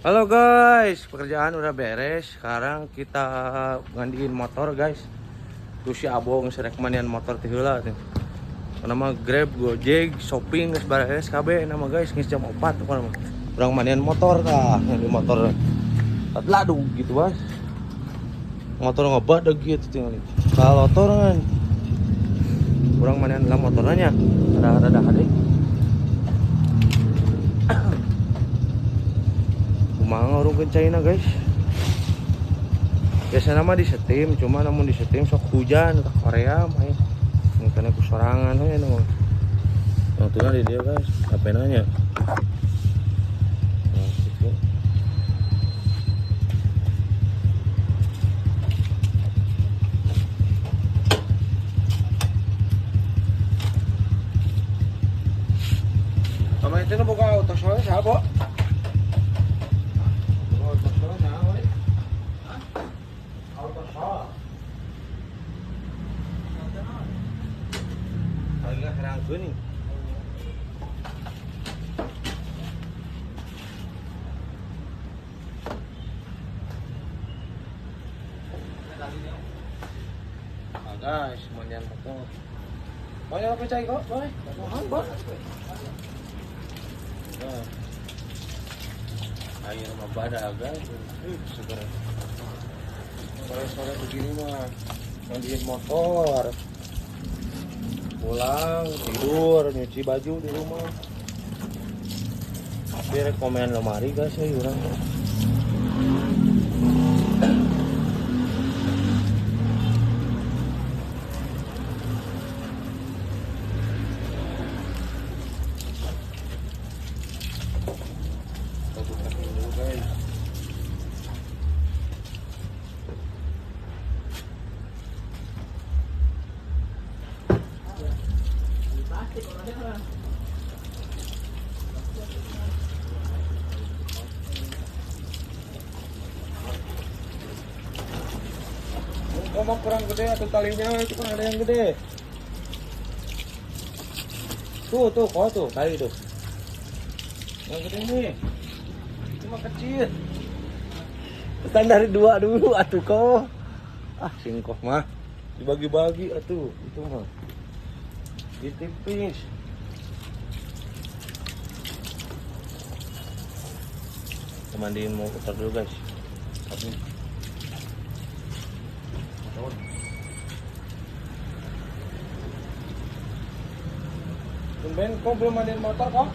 Halo guys, pekerjaan udah beres. Sekarang kita ngandiin motor, guys. Tuh si Abong serek mandian motor ti heula tuh. Nama Grab, Gojek, shopping geus beres kabeh nama guys, geus jam 4 pokona mah. Urang mandian motor tah, di motor. Ladu gitu, guys. Motor ngebadag gitu tinggal. Kalotor kan. Urang mandian lah motornya. Rada-rada hade. Kumaha ngurungkeun caina, guys. Biasanya mah di steam, cuma namun di steam sok hujan ke Korea mah ya. Karena ku sorangan we nu. Nah, di dia, guys, apa nanya? Nah, gitu. Sama itu nu boga auto soalnya siapa? Boga auto soalnya siapa, we? Auto soal. Lagi nggak herangkeun nih. Ah, guys, mandian motor. Banyak apa cai kok, boy? Mohon, boy. Nah. Air mah badak, guys. Seger. Sore-sore begini mah mandiin motor. Pulang, tidur, nyuci baju di rumah. Tapi rekomen lemari, guys, ya urang. Kita bukain dulu, guys. Kok mau kurang gede atau talinya itu kan ada yang gede. Tuh tuh kok tuh tali tuh. Yang gede nih. Cuma kecil. Standar dua dulu atuh kok. Ah, singkoh mah dibagi-bagi atuh itu mah. Ditipis. Kita mandiin motor dulu, guys. Tapi motor. Tumben kok belum mandiin motor kok?